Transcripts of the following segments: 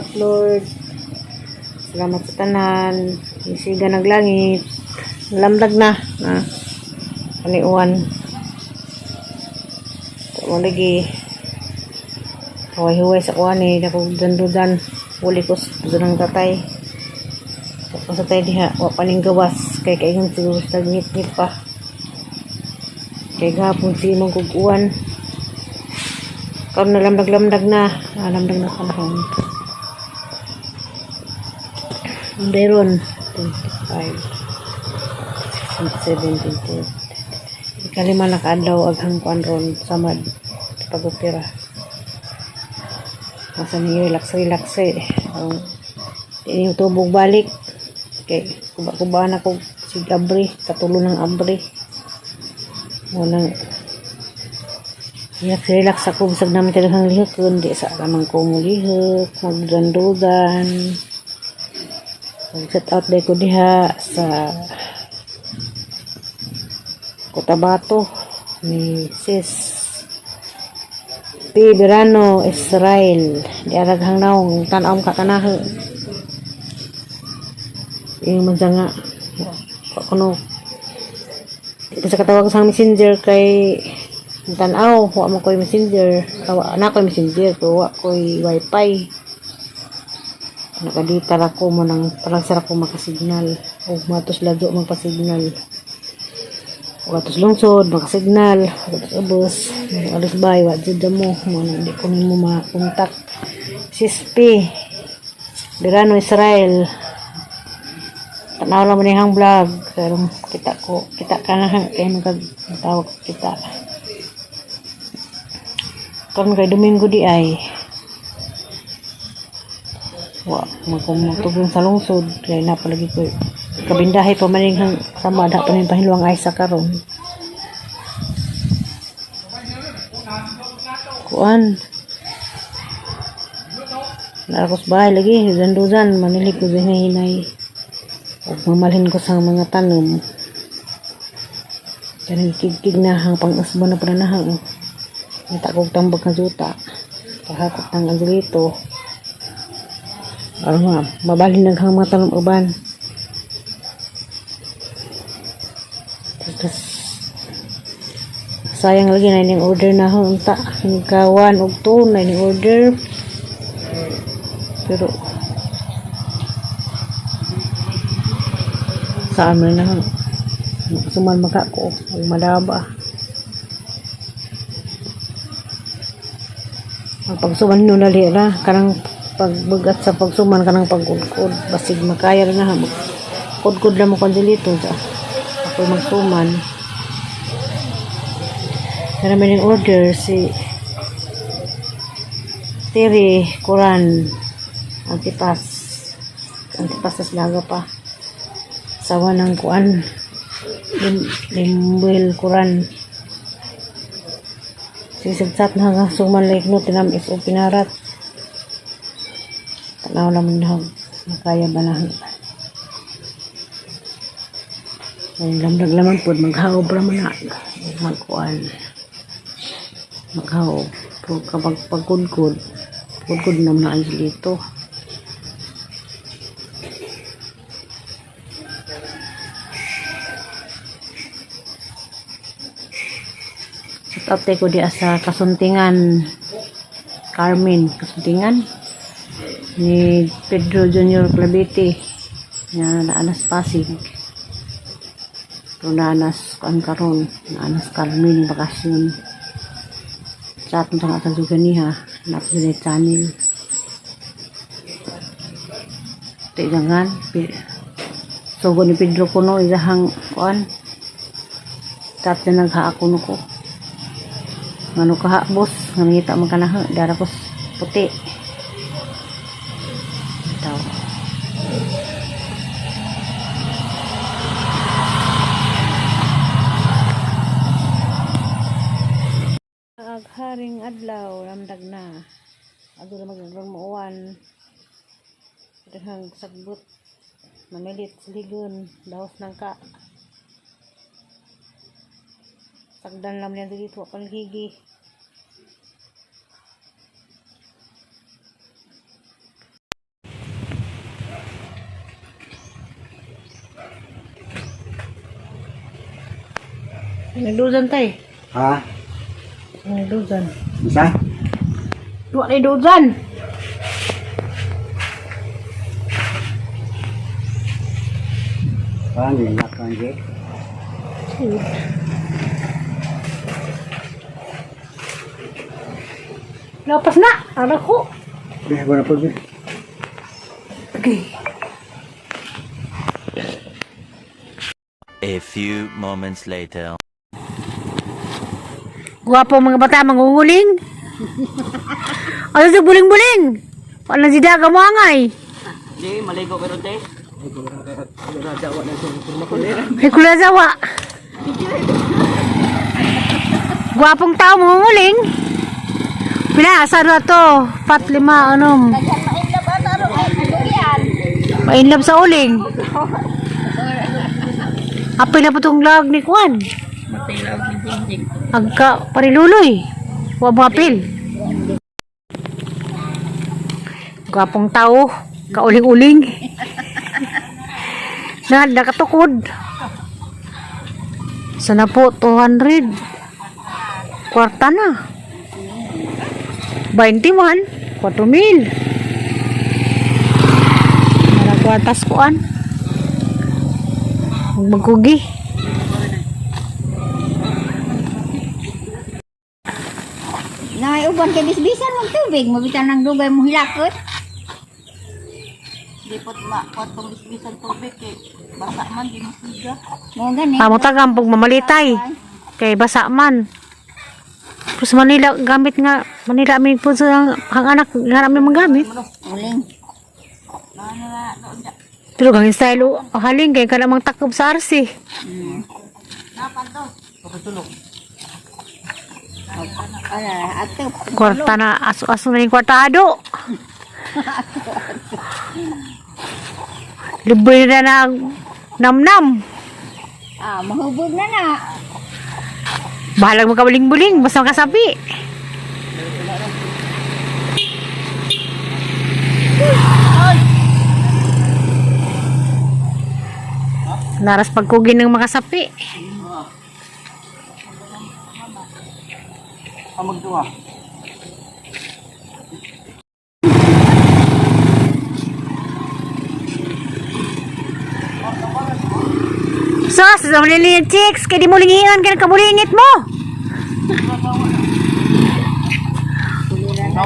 Salamat, Lord. Salamat sa tanan. Isiga naglangit. Lamdag na. Na. Kaniuan. Mo lagi. Huway-huway sa kuan eh. Dako dandudan. Uli ko sa ng tatay. Tapos sa tayo diha. Wa pa ning gawas. Kay kaingon siguro sa ngit-ngit pa. Kay gahapon si imong kuguan. Karon na lamdag-lamdag na. Ah, lamdag na panahon. Ang dayron. 25, 27, 28. Ikalima na kaadlaw aghang kuan ron samad pag-opera. Masa ni relax relax eh. Ang di yung tubog balik. Kay kuba-kuba na ko si Abri, katulo ng Abri. Munang relax relax ako bisag namin talagang lihok kundi sa lamang ko mulihok, magdandugan. Mag-set out day ko diha sa Cotabato ni Sis P. Birano, Israel. Di araghang naong tan-aw ka kanaho. Yung man siya nga wa kuno di sa katawag sa Messenger kay tan-aw wa mo koy Messenger, wa na koy Messenger pero wa koy WiFi. Nakadita ra ko mo nang parang sara ko makasignal og matos lado magpasignal ug atos lungsod makasignal atos ubos alos bay wa jud mo mo nang di ko nimo makontak. Sis P Birano Israel, tanaw lang mo niyang vlog pero kita ko kita ka na kay magkag tawag kita karon kay Domingo di ay wa magkumutugong sa lungsod kay napalagi ko kabindahe pa man hang sama da pa ning pahiluang ay sa karon kuan narakos bahay lagi dandudan manilig ko hinay ug mamalhin ko sa mga tanom kanang kigkig na hang pang-usbo na pala na hang ngita kog tambag nga juta pahakot ng angelito aron nga mabalhin naghang mga tanom uban. Tapos sayang lagi na ining order na ho unta ka 1 ug 2 na ining order pero saan man na ho suman maka ko ug madaba ang pagsuman no dali ra kanang pagbugat sa pagsuman kanang pagkudkod basig makaya ra na ha kudkod na mo kanjilito sa ako magsuman. Pero may ning order si Terry Kuran Antipas Antipas sa laga pa sawa ng kuan Limbuel Kuran sisigsat na hanggang suman like no tinamis o pinarat tanaw naman na makaya ba na ay lamdag laman po maghaob ra man na magkuan maghaob pero kapag pagkudkod kudkod naman na ang dito. Shout out ko di sa Kasuntingan Carmen Kasuntingan ni Pedro Junior Clavite nga naanas Pasig pero naanas kuan karon naanas Carmen bakasyon sa atong nga sa niha na sa channel tigangan sugo ni Pedro kuno isahang kuan chat na naghaako no ko ngano kaha boss nga nangita man kanaha dara ko puti daw. Agharing adlaw ramdag na adto na magagawang muuan daghang sagbot mamilit siligon daos nang ka sagdan lang niya dito akong higi. Nagduzan tay. Ha? Nagduzan. Isa? Duwa na duzan. Parang lilak ang Jake. Lapas na. Ara ko. Be, wala po, be. Okay. A few moments later. Gwapo mga bata, mangunguling. Ano sa buling-buling? Wala si Daga mo angay. Di, maligo pero te. May kulazawa. Gwapong tao mangunguling. Pila, asa na to? Pat, lima, anom. Mainlab sa uling. Apil na po itong lag ni Juan. Agka, pariluloy. Wa mo apil. Gwapong tao, kauling-uling. Na, nakatukod. Sana po, 200. Kwarta na. 20 man, 4 mil. Para kwartas kuan. Huwag magkugi. Nay uban kay bisbisan mag tubig, mabitan ng dugay mo hilakot. Di pot ma, pot tong bisbisan tubig kay basa man di mo siga. Mo gani. Amo tagampog mamalitay. Kay basa man. Tapos Manila, gamit nga, Manila may po sa ang anak, nga namin manggamit. Uling. Pero gang style, oh, haling kay ka namang takob sa RC. Ala, ato. Kwarta na, aso-aso na yung kwartado. Libre na na namnam. Ah, mahubog na na. Bahalag magkabuling-buling, basta makasabi. Naras pagkugi ng makasapi. Ang magduha. Sos, sa maliliit chicks, kaya di mo lingian, kaya kabulingit mo.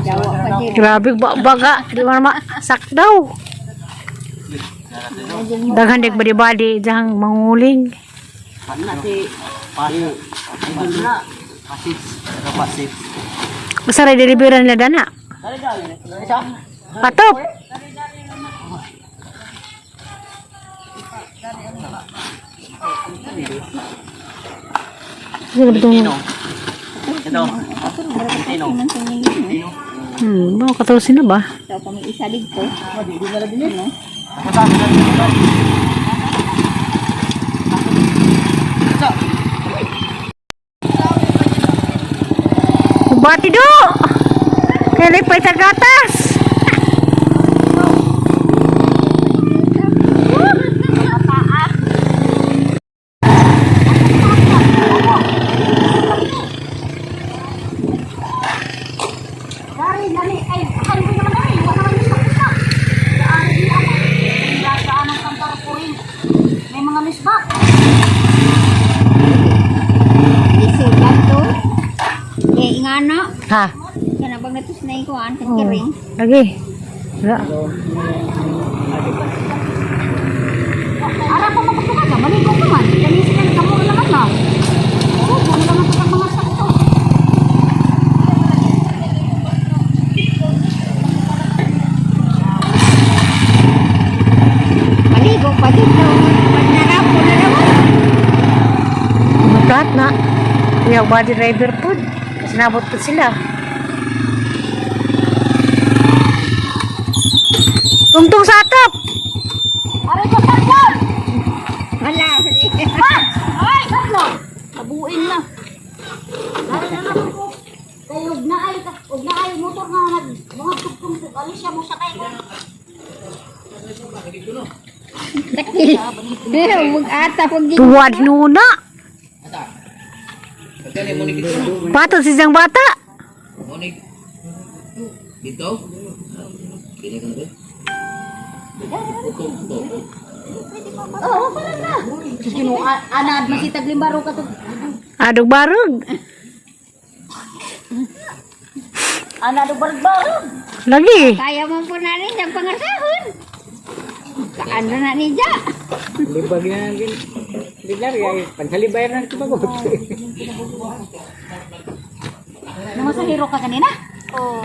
Jawa pa di. Grabe, ba baga, di mo naman, sakdaw. Daghan dek badi-badi, diyang manguling. Pana si pasi. Na. Pasif. Pasif. Basta rin deliveran nila dana. Isa. Patop! Sino ba itong... Ito. Tino. Tino. Mga 14 na ba? So kami isa dito. Bati do! Kaya pa sa gatas! Isulat to. Kay ingana. Ha? Kana bang natus na ikuan Oh, kiring. lagi. Wala. Ara pa mapasukan ka, maligo ka man. Kani sila nagkamura naman na. Oo, mura naman sa mga sakto. Maligo pa dito. Pag narapo na naman. Lahat na. Kuya, body driver po. Sinabot po sila. Tungtong sa atap! Aray ko tatlon! Wala. Ay, tatlon! Tabuin na. Dari na naman ko. Kay ug na ay ug na ay motor nga nag mga tugtong alis siya mo sakay ko. Takil. Mag-ata pag Tuwad nuna! Patod si siyang bata. Oo, parang na. Diyos Ginoo, anad masitag limbaro ka to. Adog barog. Anad og barog-barog. Lagi. Kaya mo po na rin ang pangarsahon. Kaan na niya. Libag na lang. Bilar ya, pansalibay na ito bago. Namasahiro ka kanina? Oo.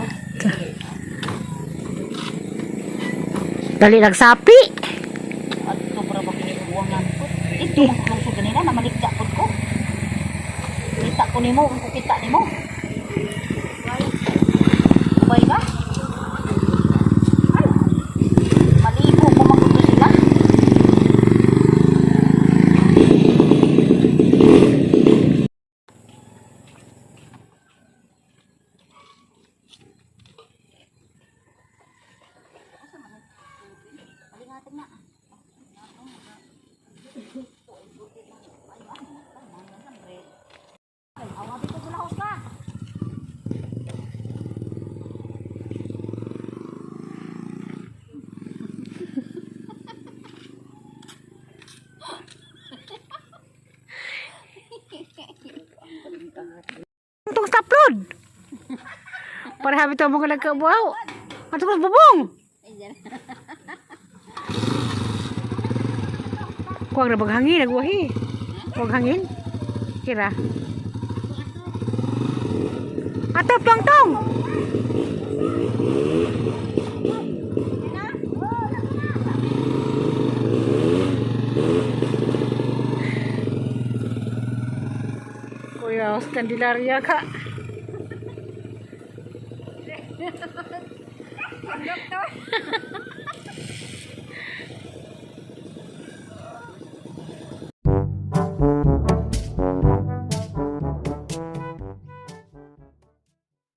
Dali nagsapi. At sobra ba kinibuangan ko? Ito ang lungsod kanina, namaligya po ko. Kita ko nimo, kung kita nimo. Ubay ba? Ay, maligo ko magusto sila. Awa dito gulahos ka. Itong stop load. Para habi ito mo ka nagkabuhaw. Ato ko bubong. Kuwag na baghangin, nagwahi. Kuwag hangin. Kira. Ato tong tong. Kuya, Candelaria ka. Doktor.